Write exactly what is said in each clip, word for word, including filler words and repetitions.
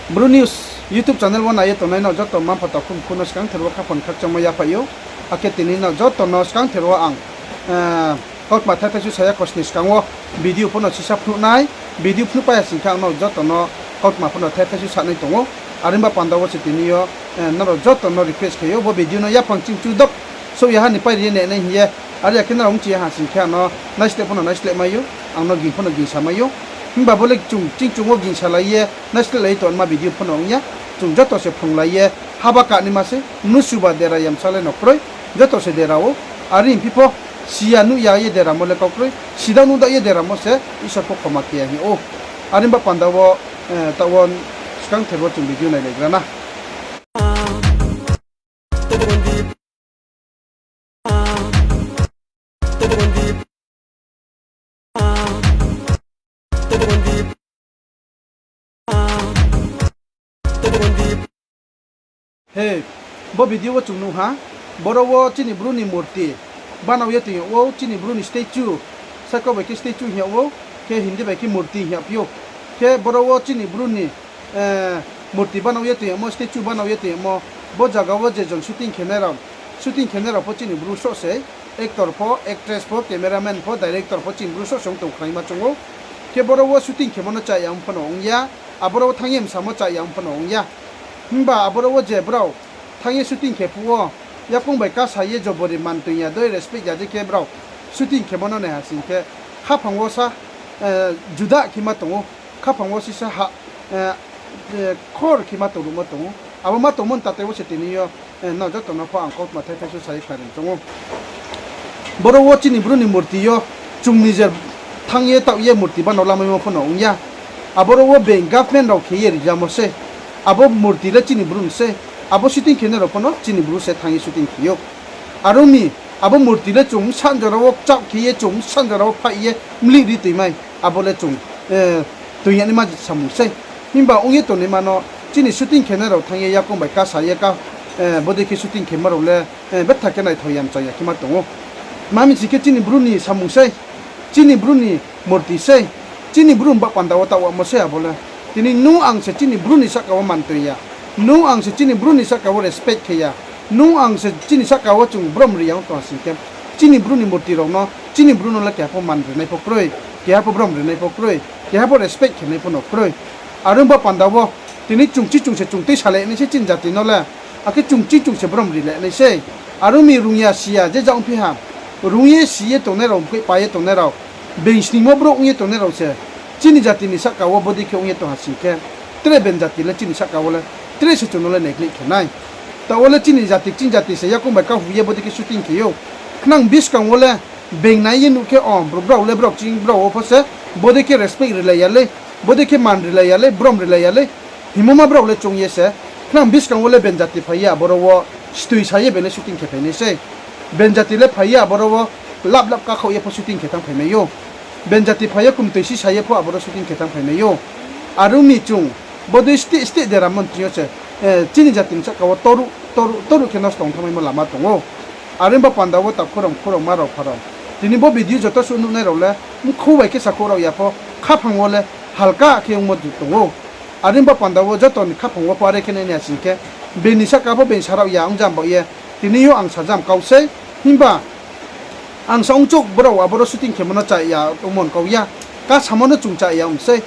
Bru News YouTube channel wo nai ye tongnai no joto mma-mpha takhu mkhu no skangther wo khaphang khakchangmo yaphaih ou. Akhe tini no joto no skangther wo ang, eh, kautma thai thaisu sa ya khosni skang wo video pho no sisa phnuh nai, video phnuh pai ya sing khe ang no joto no kautma pho no thai thaisu sanai tong ou. Are ong ba panda wo se tini yo, eh, nrao joto no request khe ou, bo video no yaphang chingchu dok souh ya ha ni pai ri ye nai nai hing ye, are ya khe nrao mchi ya ha sing khe ang no naisleh pho no naisleh mai ou, ang no ging pho no gingsa mai ou. Himba bo le chung chingchung wo gingsalai ye, naislehlai ye tongma video pho no ong ya. Chung joto se phrunglai ye haba kanaima se, mnusu ba dera yamsa le no kroi, joto se dera ou. Are hingphi pho, si ya nuh ya ye deramo le kau kroi, sidao nuh da ye deramo se Isor pho khoma khe ya hing ou. Are ong ba panda wo, eh, taoh wo skangther wo chung video nailaigra na. He, bo video wo chung nuh ha, boro wo chini Bru ni murti banao ye tong yag ou, chini Bru ni statue, saka bai khe statue hing yag ou, khe Hindi bai khe murti hing yagphi ou. Khe boro wo chini Bru ni, eh, murti banao ye tong yagmo, statue banao ye tong yagmo, bo zaga wo je jon shooting khenai rao, shooting khenai rao pho chini Bru soh se, actor pho, actress pho, cameraman pho, director pho chini Bru soh se ong tong khnaima chung ou. Khe boro wo shooting khemo no cha ya ong pho no ong ya, aboro wo thanng ye msamo cha ya ong pho no ong ya. Himba aboro wo je brao thanng ye shooting khe phuh wo, yakoung bai kasa ye jobori man tong ya dei respect ya dei khe brao shooting khemo no nai ha sing khe, khaphang wo sa, eh, juda khe ma tong ou, khaphang wo sisa ha, eh, eh, khor khe ma tongruhmo tong ou. Abo ma tongmo ni tatai wo se tini yo, eh, nrao joto no pho ang kautma thai thaisu sa ye khnari choung ou. Boro wo chini Bru ni murti yo chung nijer thanng ye taoh ye murti banao lamaimo pho no ong ya. Aboro wo being government rao khe ye rijamo sei. Abo murti le chini Bru ni sei. Abo shooting khenai rao pho no chini Bru se thanng ye shooting khe ou. Are ong mi, abo murti le chung bsa jora wo kchaoh khe ye, chung bsa jora wo phaih ye mlih ri toimai, abo le chung, eh, toing yagnaima samung sei. Himba ong ye tongnaima no chini shooting khenai rao thanng ye yakoung bai kasa ye ka, eh, bodei khe shooting khemo rao le, eh, betha khe naithao ya mchang ya khe ma tong ou. Tma hing sing khe chini Bru ni samung sei, chini Bru ni murti sei, chini Bru ni ba panda wo taoh wamo sei abo le. Tini nung ang se chini Bru ni sahka wo man tong ya, nung ang se chini Bru ni sahka wo respect khe ya, nung ang se chini sahka wo chung brom ri ya ong tong ha sing khe, chini Bru ni murti rao no, chini Bru no le keha pho man rinai pho kroi, keha pho brom rinai pho kroi, keha pho respect khenai pho no kroi. Are ong ba panda wo, tini chung chi chung se chung tuisalai nai sei chini jati no le, akhe chung chi chung se brom rilai nai sei. Are ong mi rung ya si ya je ja ongphi ha, rung ye si ye tongnai rao, mkoih pa ye tongnai rao, being sningmo brouh ong ye tongnai rao se chini jati ni sahka wo bodei khe ong ye tong ha sing khe, tre ben jati le chini sahka wo le tre se chung no le neglect khe nai. Taoh wo le chini jati, chini jati se yakoung bai kahu ye bodei khe shooting khe ou. Khnang buskang wo le being nai ye nuh khe, o, bro-, brao le brao ching brao wo pho se bodei khe respect rilai ya lei, bodei khe man rilai ya lei, brom rilai ya lei hingmo ma brao le choung ye se, khnang buskang wo le ben jati phai ye aboro wo stoi sa ye being le shooting khe phainai sei. Ben jati le phai ye aboro wo lap lap kakhaoh ye pho shooting khe thanngphai mai ou. Ben jati phai ye kumtoi si sa ye pho aboro shooting khe thanngphai mai ou. Are ong mi chung bodei steh steh deramo ni thing yo se, eh, chini jati ni sahka wo toruh, toruh, toruh khe nosto ong thanngmaimo lama tong ou. Are ong ba panda wo takhu rao, mkhu rao, ma rao, pha rao, tini bo video joto suh nuhnai rao le mkhu bai khe sakhouh rao ya pho, khaphang wo le halka khe ongmo tong ou. Are ong ba panda wo joto ni khaphang wo pho are khe nai nai ha sing khe, being ni sahka pho being sa rao ya ong jam baoh ye, tini yo ang sajam kau sei. Himba ang sa ongchouh brao aboro shooting khemo no cha ya ongmo ni kau ya, kasamo no chung cha ya ong sei.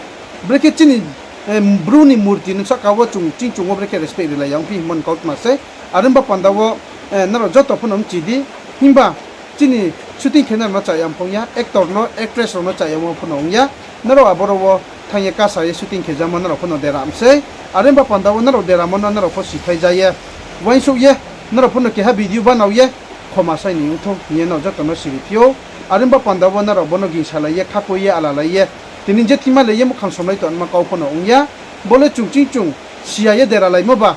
Brekhe chini, eh, Bru ni murti ni sahka wo chung chingchung wo brekhe respect rilai ya ongphi hingmo ni kautma sei. Are ong ba panda wo, eh, nrao joto pho no mchi di. Himba chini shooting khenai rao no cha ya ongphong ya, actor no, actress rao no cha ya ongmo pho no ong ya. Nrao aboro wo thanng ye kasa ye shooting khe jamo nrao pho no dera msei. Are ong ba panda wo nrao deramo no nrao pho sikhlai ja ye, uaingsouh ye, nrao pho no keha video banao ye khoma sai ni ong thou hing ye nrao joto no siri phi ou. Are ong ba panda wo nrao bo no gingsalai ye, khakoi ye, alalai ye, tini je thima le ye muhkhang somlai tongma kau pho no ong ya. Bo le chung chingchung si ya ye deralaimo ba.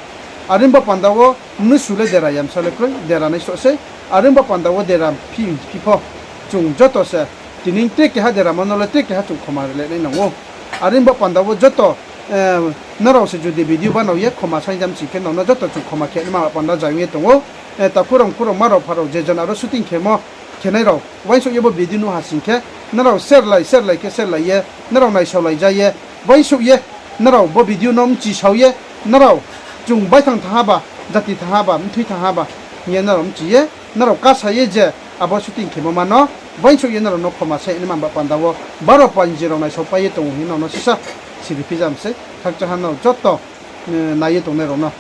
Are ong ba panda wo mnusu le dera yamsa le kroi, dera nai soh sei. Are ong ba panda wo dera phi, phi pho, chung joto se tini tre keha deramo no le tre keha chung khoma rilai nai nang ou. Are ong ba panda wo joto, eh, nrao se jodi video banao ye khoma saingjam sing khe nrao no joto chung khoma khe naima panda jayong ye tong ou. Eh, takhu rao, mkhu rao, ma rao, pha rao, je jon aro shooting khemo, khenai rao uaingsouh ye bo video nuh ha sing khe, nrao share lai, share lai khe share lai ye, nrao naisaolai ja ye, uaingsouh ye Nrao bo video no mchisao ye, nrao chung baithang thanng ha ba, jati thanng ha ba, mthui thanng ha ba hing ye nrao mchi ye, nrao kasa ye je abo shooting khemo ma no uaingsouh ye nrao no khoma sainai ma ba panda wo, baro panji rao naisao pai ye tong ou hing ye nrao no sisa siri phijam sei. Khakchang ha nrao joto, eh, nai ye tongnai rao no.